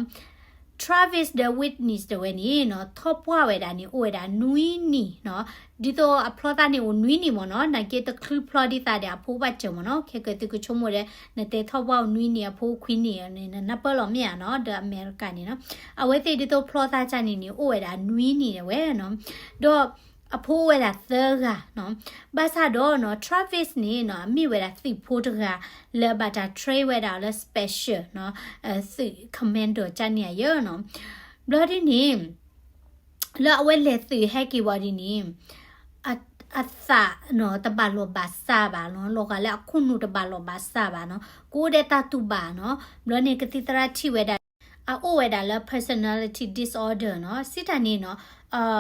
Travis ဒီး witness ဒၣ်ဝဲန့ၣ်နီၤ ထီၣ်ပှၢ်ဝဲဒၣ်န့ၣ် အိၣ်ဝဲဒၣ်နွံနံၣ်နီၤ, ဒ်သိးအဖျီသးန့ၣ်အိၣ်နွံနံၣ်မ့ၢ်နီၤ, နာ်က့တချုးဖျီဒံးသးဒီးအဖိဘၣ်စၢၤမ့ၢ်နီၤ, ခဲကဲသုကဆိကမိၣ်ဒီး နတဲထီၣ်ပှၢ်အိၣ်နွံနံၣ်အဖိခွံနံၣ်န့ၣ် နနၢ်ပၢၢ်လီၤမ့ၢ်ဧါနီၤ, ဒီးအမဲရကၤန့ၣ်နီၤ, အဝဲသ့ၣ်ဒ်သိးဖျီသးကၢ်န့ၣ်န့ၣ် အိၣ်ဝဲဒၣ်နွံနံၣ်ဒၣ်ဝဲနီၤ, ဒီး အဖိအိၣ်ဝဲဒၣ်သၢဂၤနီၤ, ဘၣ်ဆၣ်ဒီးနီၤ Travis န့ၣ်နီၤ အမ့ၢ်ဝဲဒၣ်သုးဖိတဂၤ လၢအဘၣ်တၢ် train ဝဲဒၣ်လၢ special နီၤ, သုး commando ကၢ်န့ၣ်အယၢနီၤ, ဘျီဒ်န့ၣ် လၢအဝဲလဲၤသုးဟဲက့ၤဝံၤဒ်န့ၣ် အသးနီၤ တဘၣ်လီၢ်ဘၣ်စးဘၣ်နီၤ, လီၤဂာ်လၢအခိၣ်နူာ်တဘၣ်လီၢ်ဘၣ်စးဘၣ်နီၤ, ကအိၣ်ဒီးတၢ်တူၢ်ဘၣ်နီၤ, ဘျီန့ၣ်ကသံၣ်သရၣ်ထံၣ်ဝဲဒၣ် အအိၣ်ဝဲဒၣ်လၢ personality disorder နီၤ, စံးတၢ်န့ၣ်နီၤ,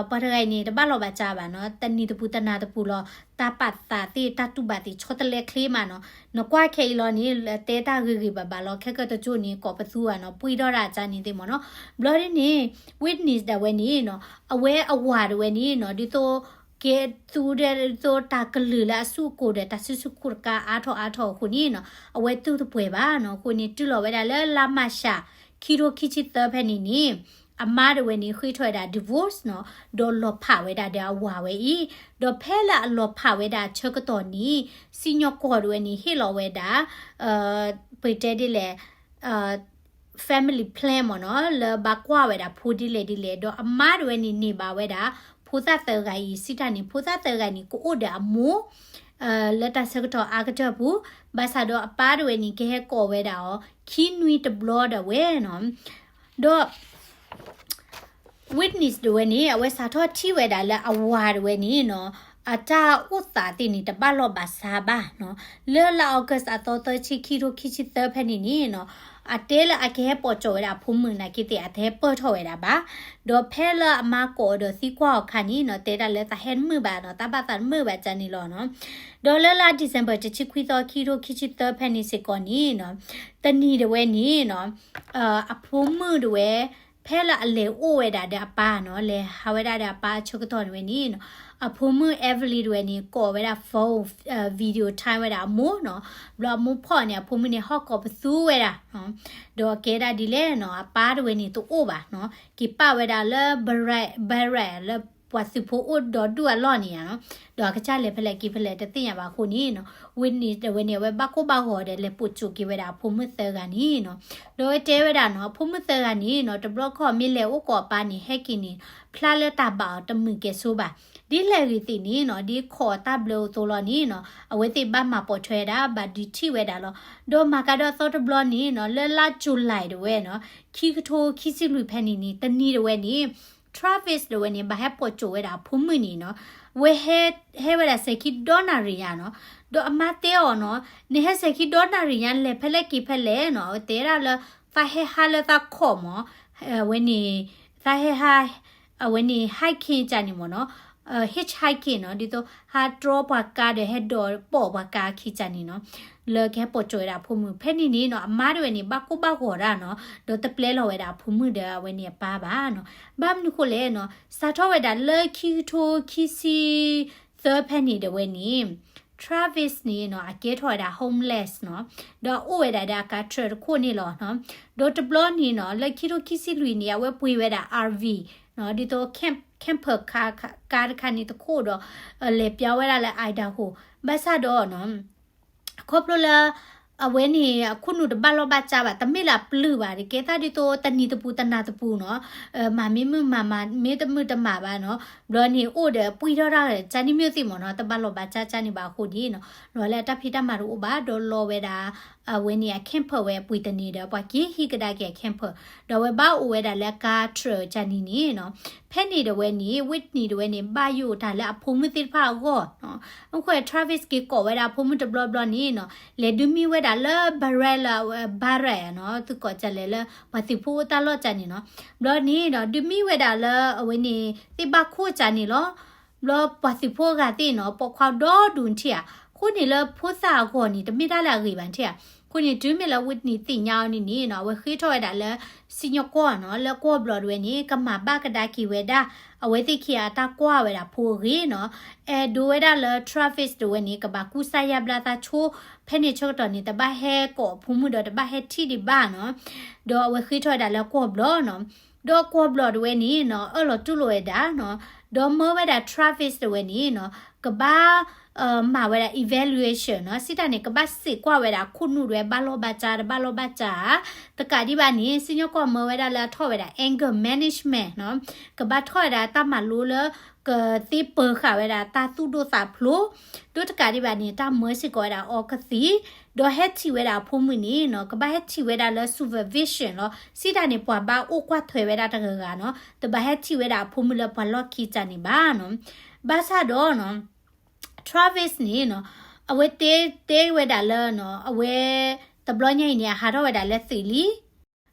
ပှၤတဂၤအံၤန့ၣ် တဘၣ်လီၤဘၣ်စးဘၣ်နီၤ, တနံၤတပူၤတနၤတပူၤလီၤ, တၢ်ပာ်သးသ့ၣ် တၢ်တူၢ်ဘၣ်သ့ၣ် ဆီတလဲချ့မးနီၤ, နကွၢ်ခဲအံၤလီၤန့ၣ် တဲတၢ်ဂ့ၤဂ့ၤဘၣ်ဘၣ်လီၤ, ခဲကတကၠိန့ၣ် ကိးပသူဘၣ်နီၤ, ပှံၢ်ထီၣ်ဒၣ်အကါန့ၣ်သ့ၣ်မးနီၤ, ဘျီဒ်န့ၣ် Whitney ဒၣ်ဝဲန့ၣ်နီၤ, အဝဲအဝၤဒၣ်ဝဲန့ၣ်နီၤ, ဒ်သိး ကဲသူဒ်သိးတၢ်ကလုၢ်လၢအဆူၣ်ကိၣ်ဒီး တၢ်စုဆူၣ်ခူၣ်တကါအါထီၣ်အါထီၣ်အဃိန့ၣ်နီၤ, အဝဲတူၢ်တပှဲၤဘၣ်နီၤ, အဃိန့ၣ် တုၤလီၤဝဲဒၣ်လၢလါမၤၡး ခံထိခံဆံသၢဖဲန့ၣ်န့ၣ်, အမါဒၣ်ဝဲန့ၣ် ဃ့ထီၣ်ဝဲဒၣ် divorce နီၤ, ဒီးလီၤဖးဝဲဒၣ်ဒီးအဝၤဝဲအံၤ, ဒီးဖဲလၢအလီၤဖးဝဲဒၣ်အဆၢကတီၢ်န့ၣ်, စံၣ်ညီၣ်ကွီၢ်ဒၣ်ဝဲန့ၣ် ဟ့ၣ်လီၤဝဲဒၣ် ပတဲဒ်လဲၣ် family plan မ့ၢ်နီၤ, လၢဘၣ်ကွၢ်ဝဲဒၣ်ဖိဒ်လဲၣ်ဒ်လဲၣ်, ဒီးအမါဒၣ်ဝဲန့ၣ်န့ၢ်ဘၣ်ဝဲဒၣ် ဖိသၣ်သၢဂၤအံၤ, စံးတၢ်န့ၣ် ဖိသၣ်သၢဂၤန့ၣ် ကအိၣ်ဒီးအမိၢ် လၢတၢ်ဆၢကတီၢ်အါကတၢၢ်ပူၤ, ဘၣ်ဆၣ်ဒီးအပၢ်ဒၣ်ဝဲန့ၣ် ကဟဲကိးဝဲဒၣ်အီၤ ခံနွံတဘျီဒၣ်ဝဲနီၤ, ဒီး Whitney ဒၣ်ဝဲန့ၣ် အဝဲစးထီၣ်ထံၣ်ဝဲဒၣ်လၢအဝၤဒၣ်ဝဲန့ၣ်နီၤ, အတၢ်အိၣ်သးသ့ၣ်န့ၣ် တဘၣ်လီၢ်ဘၣ်စးဘၣ်နီၤ, လၢလါ August အသီသၢဆံ ခံထိခံဆံသၢဖဲန့ၣ်န့ၣ်နီၤ, အတဲလၢအကဟဲပိာ်ကၠီၣ်ဝဲဒၣ်အဖိမုၣ်နာ်က့သ့ၣ် အတဟဲပၢၢ်ထီၣ်ဝဲဒၣ်ဘၣ်, ဒီးဖဲလၢအမါကိးအီၤဒီးသံကွၢ်အီၤအခါန့ၣ်နီၤ, တဲဒၣ်လၢသးဟဲတမုာ်ဘၣ်နီၤ, တၢ်ဘၣ်သးတမုာ်ဘၣ်ကန့ၣ်လီၤနီၤ, ဒီးလၢလါ December တဆံခွံသီ ခံထိခံဆံသၢဖဲန့ၣ်စ့ၢ်ကီးန့ၣ်နီၤ, တနံၤဒၣ်ဝဲန့ၣ်နီၤ, အဖိမုၣ်ဒၣ်ဝဲ ဖဲလၢအလဲၤအိၣ်ဝဲဒၣ်ဒီးအပၢ်နီၤ, လဲၤဟးဝဲဒၣ်ဒီးအပၢ်အဆၢကတီၢ်ဒၣ်ဝဲန့ၣ်နီၤ, အဖိမုၣ် Evelyn ဒၣ်ဝဲန့ၣ် ကိးဝဲဒၣ် phone, video time ဝဲဒၣ်အမိၢ်နီၤ, ဘျီအမိၢ်ဖီၣ်န့ၣ် အဖိမုၣ်န့ၣ် ဟီၣ်ကိးပသူဝဲဒၣ်, ဒီးကဲဒၣ်ဒ်လဲၣ်နီၤ, အပၢ်ဒၣ်ဝဲန့ၣ်တအိၣ်ဘၣ်နီၤ, က့ၤပာ်ဝဲဒၣ်လၢ barrack, barrack လၢပှၤသုးဖိအိၣ်ဒီဒူၣ်အလီၢ်န့ၣ်ဧါနီၤ, ဒီးအကစၢ်လဲၤဖဲလဲၣ်က့ၤဖဲလဲၣ်တသ့ၣ်ညါဘၣ်အဃိန့ၣ်နီၤ, Whitney ဒၣ်ဝဲန့ၣ် အဝဲဘၣ်ကိၢ်ဘၣ်ဂီၤဒီးလဲၤပိာ်ကၠီၣ်က့ၤဝဲဒၣ်အဖိမုၣ်သၢဂၤန့ၣ်နီၤ, ဒီးအဝဲတဲဝဲဒၣ်နီၤ, အဖိမုၣ်သၢဂၤန့ၣ်နီၤ, တဘျီခီၣ်မ့ၢ်လဲၤအိၣ်ကိးအပၢ်န့ၣ် ဟဲက့ၤန့ၣ် ဖျါလၢတၢ်ဘၣ်အီၤတမုာ်ကဲဆိဘၣ်, ဒ်လဲၣ်ဂ့ၤသ့ၣ်န့ၣ်နီၤ, ဒ်ခိးတၢ်ဘျၢအသိးလီၤန့ၣ်နီၤ, အဝဲသ့ၣ်ဘၣ်မၤပိာ်ထွဲဝဲဒၣ် ဘၣ်ဒုးထံၣ်ဝဲဒၣ်လီၤ, ဒီးမၤကဒီးအသီတဘျီန့ၣ်နီၤ, လၢလါ July ဒၣ်ဝဲနီၤ, ခံကထိခံဆံလွံၢ်ဖဲန့ၣ်န့ၣ် တနံၤဒၣ်ဝဲန့ၣ် Travis ဒၣ်ဝဲန့ၣ် ဘၣ်ဟဲပိာ်ကၠီၣ်ဝဲဒၣ်အဖိမုၣ်န့ၣ်နီၤ, အဝဲဟဲ ဟဲဝဲဒၣ်စဲၤခံဒီနၣ်ရံၣ်ညါနီၤ, ဒီးအမါတဲအီၤနီၤ, နဟဲစဲၤခံဒီနၣ်ရံၣ်ညါ လဲၤဖဲလဲၣ်က့ၤဖဲလဲၣ်နီၤ, အဝဲတဲဒၣ်လၢ သးဟဲဟးလၢသးခိၣ်မး, အဝဲန့ၣ် သးဟဲဟး အဝဲန့ၣ် hiking ကန့ၣ်မ့ၢ်နီၤ, hitchhiking နီၤ, ဒ်သိး ဟးတြီပှၤကါဒီး ဟဲဒိးပိာ်ပှၤကါခံကန့ၣ်နီၤ, လၢကဟဲပိာ်ကၠီၣ်ဝဲဒၣ်အဖိမုၣ်, ဖဲန့ၣ်န့ၣ်နီၤ, အမါဒၣ်ဝဲန့ၣ် ဘၣ်ကိၢ်ဘၣ်ဂီၤဒၣ်နီၤ, ဒီးတပျဲလီၤဝဲဒၣ်အဖိမုၣ်ဒီးအဝဲန့ၣ်အပၢ်ဘၣ်နီၤ, ဘၣ်မနုၤဃိလဲၣ်နီၤ, စးထီၣ်ဝဲဒၣ်လၢခံကထိခံဆံသၢဖဲန့ၣ်ဒၣ်ဝဲန့ၣ် Travis န့ၣ်နီၤ, အကဲထီၣ်ဝဲဒၣ် homeless နီၤ, ဒီးအိၣ်ဝဲဒၣ်ဒီးအကါထြၢးတခိၣ်န့ၣ်လီၤနီၤ, ဒီးတဘျီန့ၣ်နီၤ, လၢခံထိခံဆံလွံၢ်န့ၣ် အဝဲပှ့ၤဝဲဒၣ် RV နီၤ, ဒ်သိး camp, camper ခါ, ခါ, ကါတခါန့ၣ်တခိၣ်ဒီး လဲၤပျီဝဲဒၣ်လၢ Idaho, ဘၣ်ဆၣ်ဒီးနီၤ ခီဖျိလၢ အဝဲန့ၣ် အခိၣ်နူာ်တဘၣ်လီၢ်ဘၣ်စးဘၣ်, တမ့ၢ်လၢအပျုၢ်ဘၣ်, တကဲသးဒ်သိးတနံၤတပူၤတနၤတပူၤနီၤ, မၤမ့ၢ်မုာ်မၤ, မၤမ့ၢ်တမုာ်တမၤဘၣ်နီၤ, ဘျီန့ၣ်အိၣ်ဒီးပှံၢ်ထီၣ်တၢ် ကန့ၣ်မ့ၢ်သ့ၣ်မ့ၢ်နီၤ, တဘၣ်လီၢ်ဘၣ်စးကန့ၣ်ဘၣ်အဃိန့ၣ်နီၤ, လီၤလၢအတၢ်ဖံးတၢ်မၤတအိၣ်ဘၣ်, ဒီးလီၤဝဲဒၣ် အဝဲန့ၣ်အ camper ဝဲအပှ့ၤတန့ၢ်ဒီး ပှၤက့ၤဟံးကဒါက့ၤအ camper, ဒီးအဝဲဘၣ်အိၣ်ဝဲဒၣ်လၢအကါထြၢးကန့ၣ်န့ၣ်နီၤ, ဖဲန့ၣ်ဒၣ်ဝဲန့ၣ် Whitney ဒၣ်ဝဲန့ၣ် ဘၣ်ယိၣ်တၢ်လၢအဖိမုၣ်သ့ၣ်တဖၣ်အဂီၢ်နီၤ, အဃိ Travis က့ၤကိးဝဲဒၣ်အဖိမုၣ်တဘျီဘျီန့ၣ်နီၤ, လဲၤဒုးမံဝဲဒၣ်လၢ barrack လၢ barrack နီၤ, သုကိးကလဲၣ်လၢ ပှၤသုးဖိအိၣ်တၢ်လီၢ်ကန့ၣ်နီၤ, ဘျီန့ၣ်ဒီး ဒုးမံဝဲဒၣ်လၢအဝဲန့ၣ် သ့ၣ်ဘၣ်ခိၣ်ကန့ၣ်လီၤ. ဘျီပှၤသုးဖိအဂၤသ့ၣ်နီၤ, ပိာ်ခွါဒီဒူၣ်ထံၣ်ဧါ, အဃိန့ၣ်လၢဖိသၣ်အဂီၢ်န့ၣ် တမ့ၢ်တၢ်လၢအဂ့ၤဘၣ်ထံၣ်ဧါ, အဃိန့ၣ် တုၤမ့ၢ်လၢ Whitney သ့ၣ်ညါအီၤန့ၣ်န့ၣ်နီၤ, အဝဲဃ့ထီၣ်ဝဲဒၣ်လၢ စံၣ်ညီၣ်ကွီၢ်နီၤ, လၢကွီၢ်ဘျီဒၣ်ဝဲန့ၣ် ကမၤဘၣ်ကဒါက့ၤဝဲဒၣ် အဝဲသ့ၣ်ခံဂၤအတၢ်ကွၢ်ဝဲဒၣ်ဖိအဂ့ၢ်နီၤ, အဲၣ်ဒိးဝဲဒၣ်လၢ Travis ဒၣ်ဝဲန့ၣ် ကဘၣ်ကူစါယါဘျါသးဆိ, ဖဲန့ၣ်ဆၢကတီၢ်န့ၣ် တဘၣ်ဟဲကိးအဖိမုၣ်ဒီး တဘၣ်ဟဲထံၣ်ဒံးဘၣ်နီၤ, ဒီးအဝဲဃ့ထီၣ်ဝဲဒၣ်လၢကွီၢ်ဘျီနီၤ, ဒီးကွီၢ်ဘျီဒၣ်ဝဲန့ၣ်နီၤ, အၢၣ်လီၤတူၢ်လိာ်ဝဲဒၣ်နီၤ, ဒီးမၢဝဲဒၣ် Travis ဒၣ်ဝဲန့ၣ်နီၤ, ကဘၣ် မၤဝဲဒၣ် evaluation နီၤ, စံးတၢ်န့ၣ် ကဘၣ်စံးကွၢ်ဝဲဒၣ်အခိၣ်နူာ်ဒၣ်ဝဲ ဘၣ်လီၢ်ဘၣ်စး တဘၣ်လီၢ်ဘၣ်စးဧါ, တကးဒံးဘၣ်န့ၣ် စံၣ်ညီၣ်ကွီၢ်မၢဝဲဒၣ်လၢအထီၣ်ဝဲဒၣ် anger management နီၤ, ကဘၣ်ထီၣ်ဝဲဒၣ်တၢ်မၤလိလၢ ကသ့ပၢၤဃာ်ဝဲဒၣ်တၢ်သူၣ်ဒိၣ်သးဖျိး, ဒီးတကးဒံးဘၣ်န့ၣ် တၢ်မၢစ့ၢ်ကီးဝဲဒၣ်အီကသံၣ်, ဒီးဟဲထံၣ်ဝဲဒၣ်အဖိမုၣ်န့ၣ်နီၤ, ကဘၣ်ဟဲထံၣ်ဝဲဒၣ်လၢ supervision လီၤ, စံးတၢ်န့ၣ် ပှၤဘၣ်အိၣ်ကွၢ်ထွဲဝဲဒၣ်တဂၤဂၤနီၤ, တဘၣ်ဟဲထံၣ်ဝဲဒၣ်အဖိမုၣ်လၢပှၤလီၢ်ခံကန့ၣ်ဘၣ်နီၤ, ဘၣ်ဆၣ်ဒီးနီၤ, Travis န့ၣ်နီၤ, အဝဲတဲ တဲဝဲဒၣ်လၢနီၤ, အဝဲ တဘျီညါအံၤန့ၣ် အဟးထီၣ်ဝဲဒၣ်လၢသုးလံ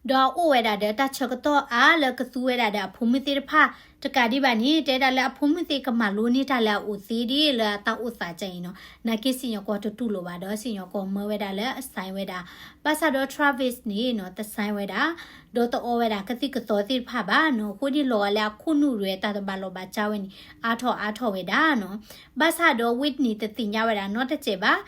ဒီးအအိၣ်ဝဲဒၣ်ဒီးတၢ်ဆၢကတီၢ်အါလၢကသူဝဲဒၣ်ဒီးအဖိမုၣ်သ့ၣ်တဖၣ်တကးဒံးဘၣ်န့ၣ် တဲဒၣ်လၢအဖိမုၣ်သ့ၣ်ကမၤလိန့ၢ်တၢ်လၢအအိၣ်သ့ဒ်လၢအတၢ်အိၣ်သးကအံၤနီၤ, နာ်က့စံၣ်ညီၣ်ကွီၢ်တတူၢ်လိာ်ဘၣ်ဒီး စံၣ်ညီၣ်ကွီၢ်မၢဝဲဒၣ်လၢအ sign ဝဲဒၣ်, ဘၣ်ဆၣ်ဒီး Travis န့ၣ်နီၤ တ sign ဝဲဒၣ်, ဒီးတအီဝဲဒၣ်ကသံၣ်ကသီသ့ၣ်တဖၣ်ဘၣ်နီၤ, အဃိန့ၣ်လီၤဂာ်လၢအခိၣ်နူာ်ဒၣ်ဝဲတၢ်တဘၣ်လီၢ်ဘၣ်စးဝဲန့ၣ် အါထီၣ်အါထီၣ်ဝဲဒၣ်နီၤ, ဘၣ်ဆၣ်ဒီး Whitney တသ့ၣ်ညါဝဲဒၣ်နီတစဲးဘၣ်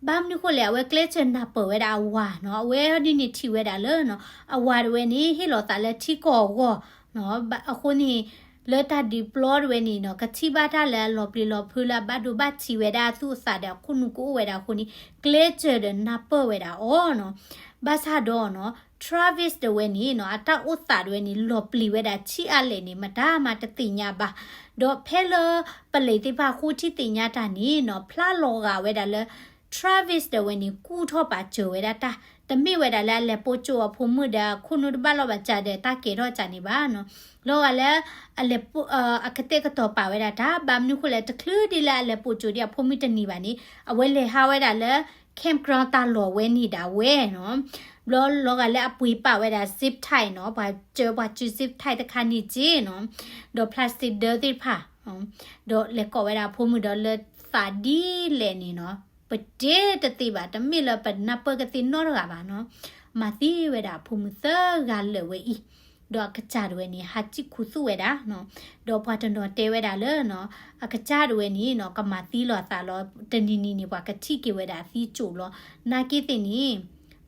ဘၣ်မနုၤဃိလဲၣ် အဝဲကျဲးစၢးနၢ်ပၢၢ်ဝဲဒၣ်အဝၤနီၤ, အဝဲဒ်န့ၣ်ထံၣ်ဝဲဒၣ်လၢနီၤ, အဝၤတဝဲန့ၣ် ဟ့ၣ်လီၤသးလၢထံကီၢ်အဂီၢ်နီၤ, အဃိန့ၣ် လၢတၢ်ဒုးပျီတဝဲန့ၣ်နီၤ ကထံၣ်ဘၣ်တၢ်လၢအလီၤပျံၤလီၤဖုးလၢအဘၣ်ဒိဘၣ်ထံးဝဲဒၣ်သူၣ်အသးဒီးအခိၣ်နူာ်ကအိၣ်ဝဲဒၣ်အဃိန့ၣ် ကျဲးစၢးဒီးနၢ်ပၢၢ်ဝဲဒၣ်အီၤနီၤ, ဘၣ်ဆၣ်ဒီးနီၤ Travis တဝဲန့ၣ်နီၤ အတၢ်အိၣ်သးတဝဲန့ၣ် လီၤပျံၤဝဲဒၣ်ဆံးအါလဲၣ်န့ၣ် မတၤမၤတသ့ၣ်ညါဘၣ်, ဒီးဖဲလၢ ပလံးသ့ၣ်တဖၣ်ဃိထံသ့ၣ်ညါတၢ်န့ၣ်နီၤ ဖျါလီၤဂာ်ဝဲဒၣ်လၢ Travis တဝဲန့ၣ် ကူၣ်ထီၣ်ပာ်စၢၤဝဲဒၣ်တၢ်, တမ့ၢ်ဝဲဒၣ်လၢအလဲၤပိာ်ကၠိအဖိမုၣ်ဒီးအခိၣ်နူာ်တဘၣ်လီၢ်ဘၣ်စးဒီးတၢ်ကဲထီၣ်စးန့ၣ်ဘၣ်နီၤ, လီၤဂာ်လၢ အလဲၤပိာ် အကတဲာ်ကတီၤပာ်ဝဲဒၣ်တၢ်, ဘၣ်မနုၤဃိလဲၣ် တချုးဒ်လၢအလဲၤပိာ်ကၠိဒ်အဖိမုၣ်တနံၤဘၣ်န့ၣ် အဝဲလဲၤဟးဝဲဒၣ်လၢ campground တၢ်လီၢ်ဝဲန့ၣ်ဒၣ်ဝဲနီၤ, ဘျီလီၤဂာ်လၢအပှ့ၤပာ်ဝဲဒၣ် zip tie နီၤ, ပှၤစၢပှၤစၢ zip tie တခါန့ၣ်က့နီၤ, ဒီး plastic ဒၢသ့ၣ်တဖၣ် ဒီးလဲၤကိးဝဲဒၣ်အဖိမုၣ်ဒီးလၢသးဒ်လဲၣ်န့ၣ်နီၤ, ပတဲတသ့ဘၣ်, တမ့ၢ်လၢပနၢ်ပၢၢ်ကသ့နီတဂၤဘၣ်နီၤ, မၤသံဝဲဒၣ်အဖိမုၣ်သၢဂၤလၢာ်ဝဲအံၤ, ဒီးအကစၢ်တဝဲန့ၣ် ဟးစံၣ်ခူသူၣ်ဝဲဒၣ်နီၤ, ဒီးပှၤတနီၤတဲဝဲဒၣ်လၢနီၤ, အကစၢ်တဝဲန့ၣ်နီၤ ကမၤသံလီၤသးလီၤ, တနံၤနံၤန့ၣ် ပှၤကထံၣ်က့ၤဝဲဒၣ်အသံကၠိၣ်လီၤ, နာ်က့သ့ၣ်န့ၣ်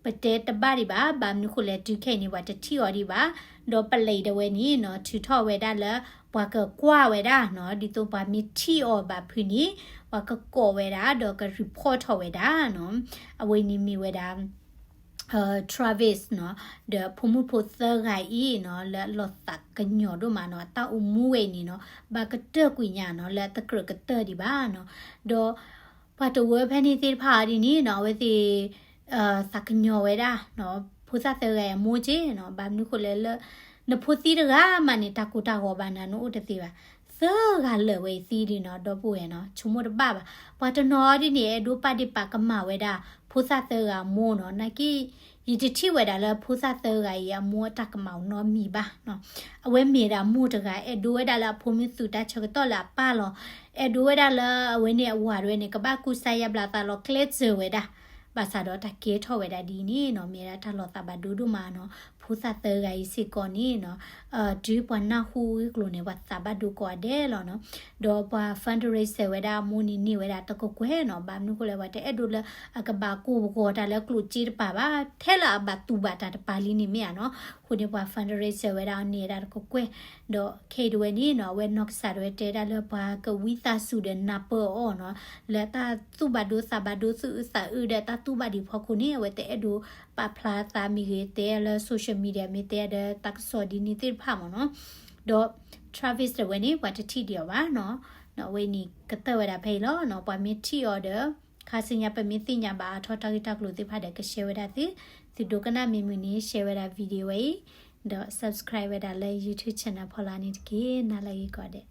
ပတဲတဘၣ်ဒံးဘၣ်, ဘၣ်မနုၤဃိလဲၣ် တုၤခဲအံၤန့ၣ် ပှၤတထံၣ်အီၤဒံးဘၣ်, ဒီးပလံးတဝဲန့ၣ်နီၤ ထုးထီၣ်ဝဲဒၣ်လၢ ပှၤကကွၢ်ဝဲဒၣ်နီၤ, ဒ်သိးပှၤမ့ၢ်ထံၣ်အီၤဘၣ်ဖုးန့ၣ် ပှၤကကိးဝဲဒၣ် ဒီးက report ထီၣ်ဝဲဒၣ်နီၤ, အဝဲန့ၣ်မ့ၢ်ဝဲဒၣ် Travis နီၤ, ဒီးဖိမုၣ်ဖိသၢဂၤအံၤနီၤ လၢအလီၤသးကညီၤဒိၣ်မးနီၤ, အတၢ်အိၣ်မူဝဲအံၤန့ၣ်နီၤ ဘၣ်ကတၢၢ်ကွံာ်ညါနီၤ လၢအတကြၢးကတၢၢ်ဒံးဘၣ်နီၤ, ဒီး ပှၤတဝၢဖဲန့ၣ်သ့ၣ်တဖၣ်အီၤဒ်န့ၣ်နီၤ အဝဲသ့ၣ် သးကညီၤဝဲဒၣ် ဖိသၣ်သၢဂၤအံၤအမိၢ်က့နီၤ, ဘၣ်မနုၤဃိလဲၣ်လၢ နဖိသံတဂၤမးန့ၣ် တၢ်ကိၢ်တၢ်ဂီၤဘၣ်နၤနအိၣ်တသ့ဘၣ်, သၢဂၤလၢာ်ဝဲအံၤသံဒ်နီၤ ဒီပုၢ်ဝဲၢ်နီၤ ဆိကမိၣ်တဘၣ်ဘၣ်, ပှၤတနီၤအီၤဒ်န့ၣ် အဲၣ်ဒိးပာ်ဒ့ၣ်ပာ်ကမၣ်ဝဲဒၣ် ဖိသၣ်သၢဂၤအမိၢ်နီၤ, နာ်က့ ယတထံၣ်ဝဲဒၣ်လၢဖိသၣ်သၢဂၤအံၤအမိၢ်အတၢ်ကမၣ်နီတမံၤဘၣ်နီၤ, အဝဲမ့ၢ်ဒၣ်မိၢ်တဂၤ အဲၣ်ဒိးဝဲဒၣ်လၢအဖိမုၣ်သူၣ်တၢ်ဆၢကတီၢ်လၢအပၢ်လီၤ, အဲၣ်ဒိးဝဲဒၣ်လၢအဝဲန့ၣ်အဝၤတဝဲန့ၣ် ကဘၣ်ကူစါယါဘျါသးလီၤ ကျဲးစၢးဝဲဒၣ်, ဘၣ်ဆၣ်ဒီးတၢ်ကဲထီၣ်ဝဲဒၣ်ဒ်အံၤန့ၣ်နီၤ မ့ၢ်ဒၣ်တၢ်လီၤသးဘၣ်ဒိဒိၣ်မးနီၤ, ဖိသၣ်သၢဂၤအံၤစ့ၢ်ကီးန့ၣ်နီၤ တုၤပှၤနၢ်ဟူဂ့ၢ်ကျိၤန့ၣ် ပှၤသးဘၣ်ဒိကိးဂၤဒဲးလီၤနီၤ, ဒီးပှၤ fundraiser ဝဲဒၣ်အမိၢ်န့ၣ်န့ၢ်ဝဲဒၣ်တကကွဲၢ်နီၤ, ဘၣ်မနုၤဃိလဲၣ် ပှၤတအဲၣ်ဒိးလၢအကဘၣ်ကိၢ်ပဂီၤတၢ်လၢကျိၣ်စ့တပၤဘၣ်, ထဲလၢအဘၣ်တူၢ်ဘၣ်တၢ်တပၤလံန့ၣ်မ့ၢ်ဧါနီၤ, အဃိန့ၣ်ပှၤ fundraiser ဝဲဒၣ်အီၤန့ၢ်ဝဲဒၣ်တကကွဲၢ်, ဒီးခဲအံၤတဝဲန့ၣ်နီၤ အဝဲနီၢ်ကစၢ်ဒၣ်ဝဲတဲဒၣ်လၢပှၤကဝံသးစူၤဒီးနၢ်ပၢၢ်အီၤနီၤ, လၢတၢ်သူၣ်ဘၣ်ဒိသးဘၣ်ဒိသူၣ်အုးသးအုးဒီးတၢ်တူၢ်ဘၣ်ဒံးဖီခိၣ်န့ၣ် အဝဲတအဲၣ်ဒိးပာ်ဖျါသးမ့ၢ်ဂ့ၤ တဲလၢ social media မ့ၢ်တဲဒီးတၢ်ကစီၣ်ဒ်န့ၣ်သ့ၣ်တဖၣ်မ့ၢ်နီၤ, ဒီး Travis တဝဲန့ၣ် ပှၤတထံၣ်ဒံးအီၤဘၣ်နီၤ, အဝဲန့ၣ်ကတၢၢ်ဝဲဒၣ်ဖဲအံၤလီၤနီၤ, ပှၤမ့ၢ်ထံၣ်အီၤဒီး ခါဆူညါပမ့ၢ်သ့ၣ်ညါဘၣ်အါထီၣ်တၢ်ဂ့ၢ်တၢ်ကျိၤသ့ၣ်တဖၣ်ဒီး က share ဝဲဒၣ်သု, သုဒိကနၣ်မ့ၢ်မုာ်န့ၣ် share ဝဲဒၣ် video ဝဲအံၤ, ဒီး subscribe ဝဲဒၣ်လၢ YouTube channel ဖီလာ်န့ၣ်တက့ၢ်, နၤလၢအဂ့ၤကိးဂၤဒဲး.